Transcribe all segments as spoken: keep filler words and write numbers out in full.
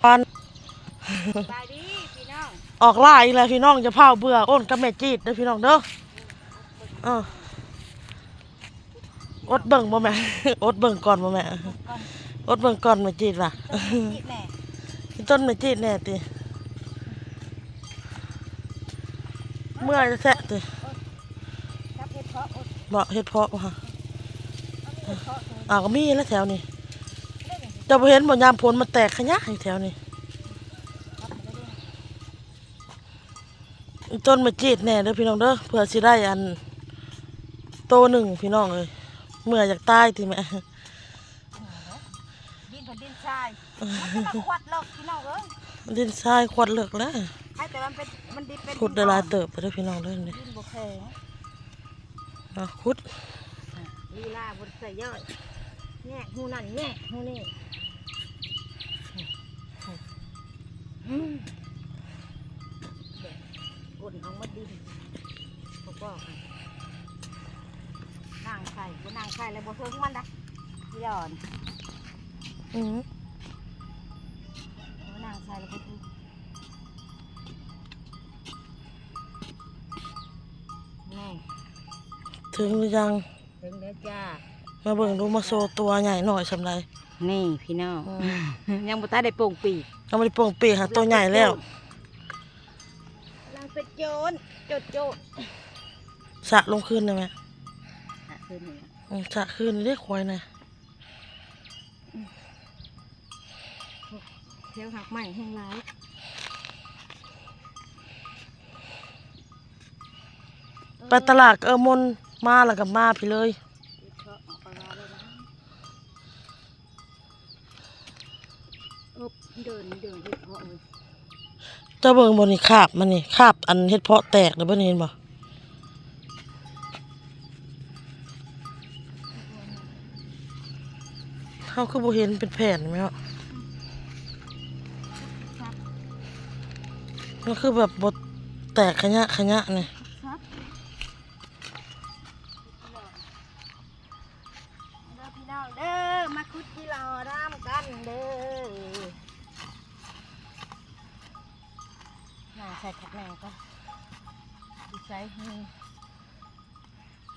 สบายดีพี่น้อง ออกหลายอีกแล้วพี่น้อง จะพาเบื่ออ้นกับแม่จีดเด้อพี่น้องเด้อ เออ อดเบิ่งบ่แม่ อดเบิ่งก่อนบ่แม่ ก่อน อดเบิ่งก่อนแม่จีดว่ะ ต้นแม่จีดแน่ ต้นแม่จีดแน่ติ เมื่อยแท้ติ จับเห็ดเพาะอด บ่เห็ดเพาะบ่คะ เอาเห็ดเพาะ อ้าว ก็มีแล้วแถวนี้ เจ้าบ่เห็นบ่ ยามฝนมันแตกขะยะอยู่แถวนี้ จับมาได้ด้วย อีต้นแม่จีดแน่เด้อพี่น้องเด้อ เพื่อสิได้อัน โตหนึ่งพี่น้องเอ้ย เมื่อยอยากตายติแม่ ดินแผ่นดินทราย มันก็มาขวัดเลิกพี่น้องเอ้ย ดินทรายขวัดเลิกแล้ว ให้แต่มันเป็น มันดิบเป็น ขุดได้หลายเติบไปเด้อพี่น้องเด้อนี่ ดินบ่แข็ง อ่ะ ขุด ลีลาบ่ใส่ย่อย แงะหูนั่น แงะหูนี่ อืม แบบก้นเอามาดิน บ่บอกอะ นั่งใส่ บ่นั่งใส่แล้วบ่เทิงมันนะ พี่ดอน อืม บ่นั่งใส่แล้วบ่เทิง นี่ ถึงหรือยัง ถึงแล้วจ้า มาเบิ่งดู มาโชว์ตัวใหญ่หน่อยสำไร นี่พี่น้อง อืม ยังบ่ทันได้โป่งปีก ยังบ่ได้โป่งปีก หาตัวใหญ่แล้ว กำลังเป็นโจร โจร โจร สระลงคืนได้ไหม สระคืนนี่ อืม สระคืนเด้อควายนะ แถวหักไม้แห้งหลาย ไปตลาดก็เออมนมาแล้วก็มาพี่เลย เห็ดเพาะออกไปมาเลยนะ อบ เดิน เดินเห็ดเพาะเลย เจ้าเบิ่งบ่นี่ คราบมันนี่ คราบอันเห็ดเพาะแตกแล้วบ่นี่ เห็นบ่ เฮาคือบ่เห็นเป็นแผ่นแม่นเนาะ มันคือแบบบ่แตกขะยะขะยะนี่ เด้อพี่น้องเด้อ มาขุดจิหล่อนำกันเด้อ หน้าใส่ผักแหน่งก่อน สิใส่ให้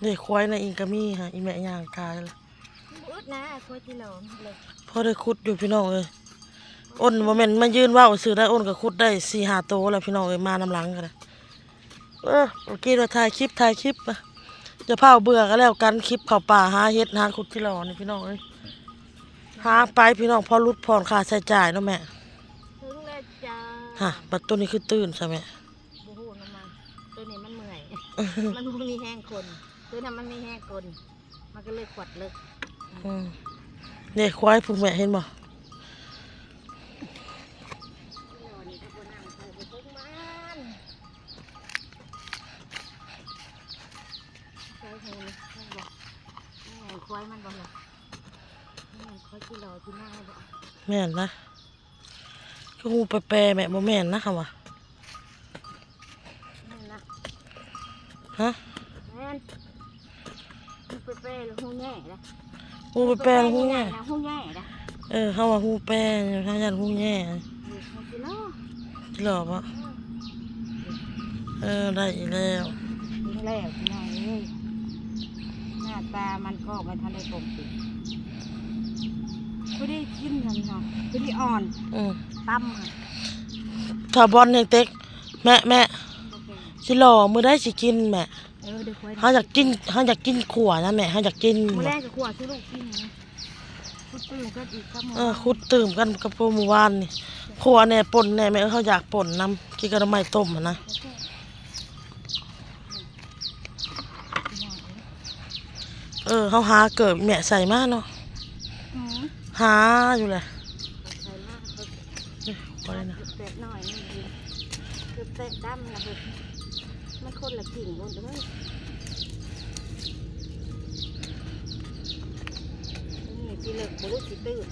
เด้ ควายนะ อีกก็มีฮะ อีแม่ย่างกายเลย มันบ่อึดนะ ควายจิหล่อมันเลย พอได้ขุดอยู่พี่น้องเอ้ย อ้นบ่แม่นมายืนเว้าซื่อได้ อ้นก็ขุดได้สี่ห้าโตแล้วพี่น้องเอ้ย มานำหลังก็ได้ เออ เมื่อกี้ว่าถ่ายคลิป ถ่ายคลิปอะ อย่าพาเบื่อก็แล้วกัน คลิปเข้าป่าหาเห็ดหาขุดจิหล่อนี่พี่น้องเอ้ย หาไปพี่น้อง พอลดผ่อนค่าใช้จ่ายเนาะแม่ ถึงแล้วจ้า ฮะ บัดตัวนี้คือตื่นซะแม่ บ่ฮู้นำมัน ตัวนี้มันเมื่อย มันบ่มีแฮงคน ตัวนั้นมันมีแฮงคน มันก็เลยขวัดเลิก อืม นี่ควายพุ้นแม่เห็นบ่ นี่ก็บ่นั่งใส่บ่ถึงมัน ใส่หูนี่ มันบ่ นี่ไงควายมันบ่ล่ะ นี่ไงควายจิหล่อจิหน้าบ่ แม่นนะ คือฮูแปรๆ แม่ บ่แม่นนะคำว่า แม่นนะ ฮะ แม่น ฮูแปรๆ หรือฮูแง่นะ ฮูแปรๆ หรือฮูแง่ ฮูแง่นะ ฮูแง่นะ เออ เฮาว่าฮูแปร เฮาย่านฮูแง่ เออ ฮูจิหล่อ จิหล่อบ่ เออ เออ ได้อีกแล้ว ยิงแล้วพี่น้องเอ้ย หน้าตามันก็ไม่ทันได้ปกติ บ่ได้กินนั่นเนาะ บ่ได้อ่อน อืม ตำอะ ถ้าบอลยังเต็ก แม่ แม่ บ่เป็น สิหล่อมื้อใดสิกินแม่ เออ เดี๋ยวค่อย เฮาอยากกิน เฮาอยากกินขั่วนะแม่ เฮาอยากกิน มื้อแรกก็ขั่วสิลูกกินนะ ขุดตื่มกันอีกครับ เออ ขุดตื่มกันกับพวกมื้อวานนี่ ขั่วแหน่ป่นแหน่แม่ เออ เฮาอยากป่นนำ กินกับหน่อไม้ต้มหั้นนะ โอเค เออ เฮาหาเกิบแม่ใส่มาเนาะ อืม หาอยู่แหละ ใส่มา นี่ บ่ได้นะ เกิบแตกน้อยนี่ เกิบแตกดำนะเฮ้ย มันคนละกิ่งโลดเด้อ นี่สิเลิกบ่รู้สิตื่น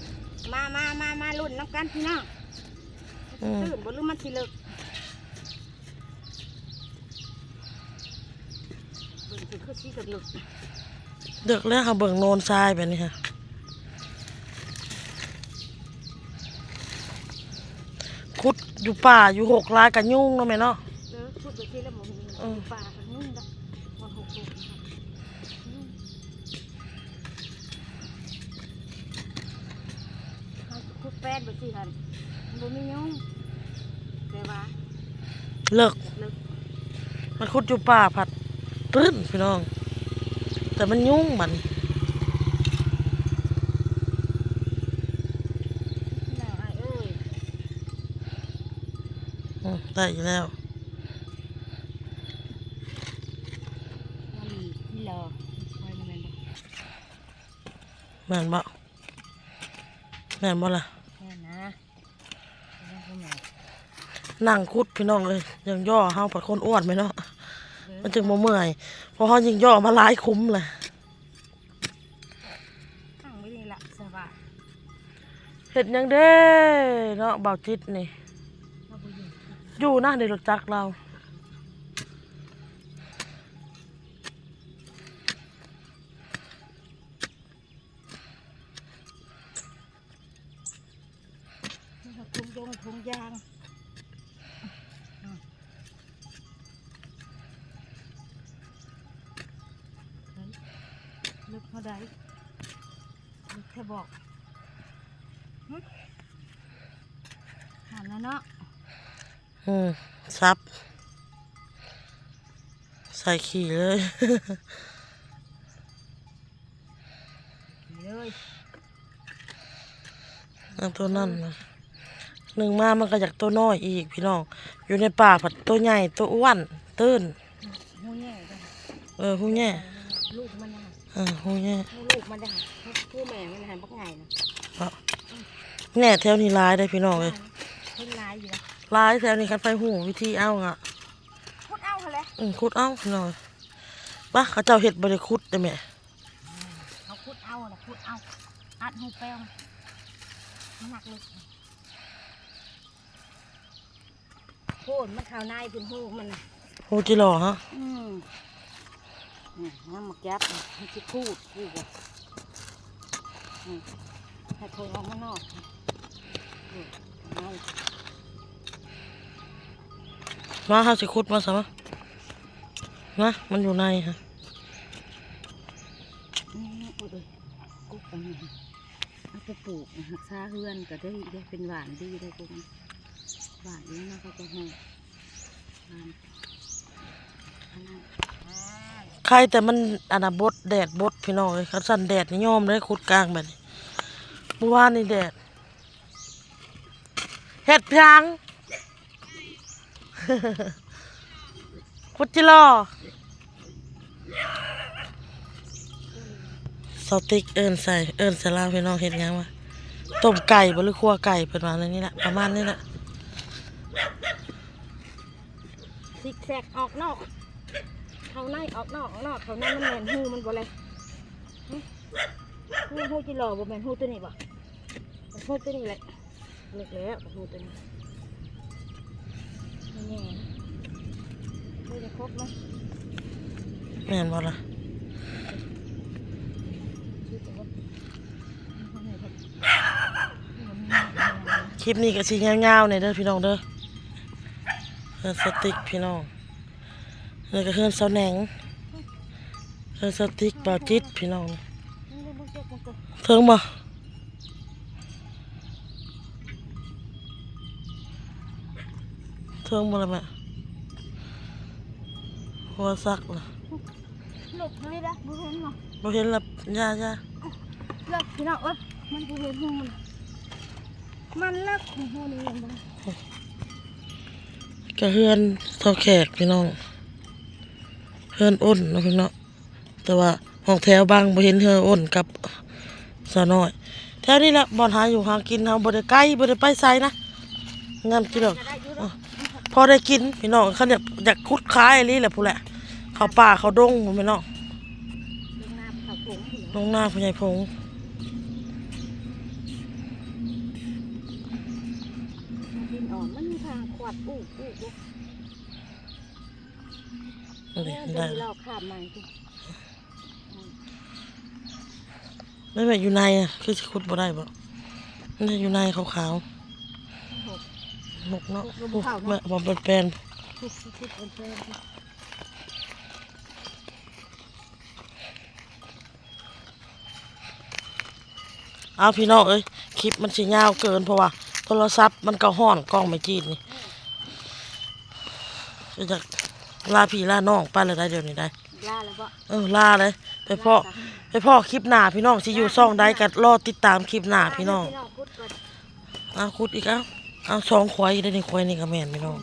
มา มา มา มาลุ้นนำกันพี่น้อง อืม สิตื่นบ่รู้มันสิเลิก เบิ่งสิคือสิเลิก เลิกแล้วค่ะ เบิ่งโนนทรายแบบนี้ค่ะ เ ขุดอยู่ป่าอยู่หกหลายกะยุงเนาะแม่เนาะ เออ ขุดไปทีละหม่องนี่ เออ ป่าก็ยุงดอก หมดหกหก เฮาขุดแปดไปสิหั่น มันบ่มียุง แต่ว่า เลิก เลิก มันขุดอยู่ป่าผัด ตื้นพี่น้อง แต่มันยุงมัน น้อยเอ้ย อืม ได้อยู่แล้ว มันนี่รอ คอยมาแม่นบ่ แม่นบ่ แม่นบ่ล่ะ แม่นนะ นั่งขุดพี่น้องเอ้ย ยังย่อเฮาผัดคนอ้วนไหมเนาะ เออ มันจึงบ่เมื่อย เพราะเฮายิ่งย่อมาหลายขุมเลย ตั้งไว้นี่ละสบาย เฮ็ดหยังเด้เนาะ บ่าวจิตนี่ เราบ่อยู่ อยู่นะ ในรถจักรเรา นี่ก็ถุงยงถุงยาง อืม เฮ้ย ลึกเท่าใด ลึกแค่บอก หึ หันแล้วเนาะ อืม ซับ ใส่ขี่เลย เลย นั่งตัวนั่นนะ หนึ่งมามันก็อยากตัวน้อยอีกพี่น้อง อยู่ในป่าผัดตัวใหญ่ตัวอ้วน ตื้น ฮู้แย่จ้ะ เออ ฮู้แย่ ลูกมันนะ เออ ฮู้แย่ ลูกมันนะ ผู้แม่มันนะ บักใหญ่นะ เนาะ แน่แถวนี้หลายได้อพี่น้องเอ้ย เพิ่นหลายอยู่นะ หลายแถวนี้ คันไปฮู้วิธีเอาอะ ขุดเอาหั่นแหละ อืม ขุดเอาพี่น้อง ปะ เขาเจ้าเฮ็ดบ่ได้ขุดเด้อแม่ เขาขุดเอาน่ะ ขุดเอา อัดหูแป้ง มันหนักเลย โพดมันเข้าในพุ้น ฮูมันน่ะ ฮูจิหล่อฮะ อืม นี่ น้ำหมากยับ มันสิขูดอยู่บ่ อืม ให้เพิ่นออกมานอก อืม เอา มา เฮาสิขุดมาซะมา นะ มันอยู่ในฮะ อืม โอ้ย กุ๊กอันนี้ เอาไปปลูก รักษาเฮือนก็ได้ ได้เป็นหวานดีได้กุ๊ก หวานนี่นะ เขาจะให้หวาน อันนั้น ใครแต่มัน อันน่ะ บด แดดบดพี่น้องเอ้ย คันสั่นแดดนี่ยอมเลย ขุดกลางแบบนี้ เมื่อวานนี่แดด เฮ็ดหยัง พุจิโล สาวติ๊กเอิ้นใส่ เอิ้นใส่ลาวพี่น้อง เฮ็ดหยังวะ ต้มไก่บ่หรือคั่วไก่ เพิ่นว่าในนี้แหละ ประมาณนี้แหละ ซิกแซกออกนอก เข้าในออกนอก ออกนอก เข้าใน มันแม่นฮูมันบ่เลย ฮู ฮูจิโลบ่แม่นฮูตัวนี้บ่ ฮูตัวนี้แหละ เลิกแล้ว ฮูตัวนี้ นี่ไง ดูจะครบไหม แม่นบ่ล่ะ คลิปนี้ก็สิยาวๆหน่อยเด้อพี่น้องเด้อ เฮือนสาวติ๊กพี่น้อง นี่ก็เฮือนสาวแหนง เฮือนสาวติ๊ก บ่าวจิตพี่น้อง เทิงบ่ เทิงบ่ล่ะแม่ หัวซักล่ะ หลบเลยนะ บ่เห็นหรอก บ่เห็นละ ย่า ย่า หลบพี่น้องเอ้ย มันบ่เห็นหูมัน มันเลิกหูนี่ยังบ่ ก็เฮือนเฒ่าแขกพี่น้อง เฮือนอ้นเนาะพี่น้อง แต่ว่าห้องแถวบัง บ่เห็นเฮือนอ้นกับสาวน้อย แถวนี้แหละบ่อนหาอยู่หากินเฮา บ่ได้ไกล บ่ได้ไปไสนะ งามจิดอก อ่ะ พอได้กินพี่น้อง คันอยาก อยากขุดขายอีหลีแหละพู้นแหละ เข้าป่าเข้าดงพู้นพี่น้อง ลงนาเขาผงอยู่ ลงนาผู้ใหญ่ผง ดินอ่อน มันมีทางขวัดอู้อู้อู้ นี่ เออ ได้ เดี๋ยวนี้เราข้ามมาสิ ไม่แม่นอยู่ในอะ คือสิขุดบ่ได้บ่ มันอยู่ในขาวๆ โอ้โห หมกเนาะ ลมเข้าเนาะ แม่บอกเป็นแปลน ทุบทุบทุบเป็นแปลน เอาพี่น้องเอ้ย คลิปมันสิยาวเกิน เพราะว่าโทรศัพท์มันก็ฮ้อน กล้องไม่จีดนี่ อยากลาพี่ลาน้องไปเลยได้เดี๋ยวนี้ได้ ลาแล้วบ่ เออ ลาเลย ไปพ้อ ลาค่ะ ไปพ้อคลิปหน้าพี่น้อง สิอยู่ช่องใดก็รอติดตามคลิปหน้าพี่น้อง พี่น้องพุดก่อน เอาขุดอีก เอาเอาสองควายได้นี่ ควายนี่ก็แม่นพี่น้อง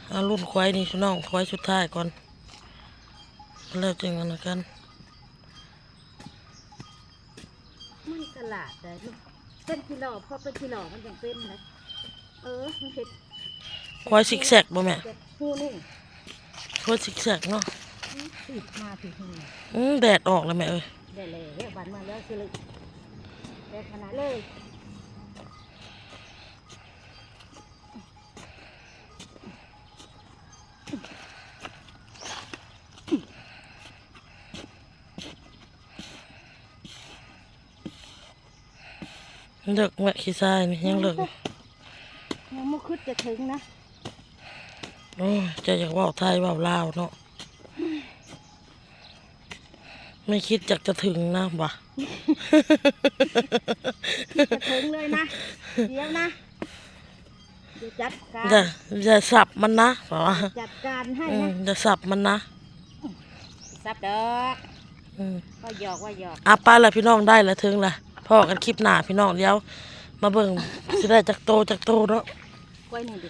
เอารุ่นควายนี่พี่น้อง ควายสุดท้ายก่อน แล้วจึงอันนั้นกัน มันฉลาดเลยลูก เป็นกิโล พอเป็นกิโลมันยังเป็นนะ เออ มันเห็ด ควายซิกแซกบ่แม่ แต่ผู้นี่ ควายซิกแซกเนาะ ติดมาถึงนี่ อืมแดดออกแล้วแม่เอ้ย ได้เลยเรียกวันมาแล้วสิลูกได้ขนาดเลย เลิกแม่ขี้ทรายนี่ยังเลิกอยู่ ยังไม่คุดจะถึงนะ โอ้ยจะอยากเว้าไทยเว้าลาวเนาะ ไม่คิดอยากจะถึงนะบ่ะ จะถึงเลยนะ เดี๋ยวนะ เดี๋ยวจัดการ อย่าอย่าสับมันนะบอกว่า จัดการให้ อืม นะ อย่าสับมันนะ สับดอก อืม ก็หยอกว่าหยอก อ่ะไปละพี่น้องได้ละถึงละพ้อกันคลิปหน้าพี่น้องเดี๋ยว มาเบิ่งสิได้จักโตจักโตเนาะ กล้วยนี่ดิ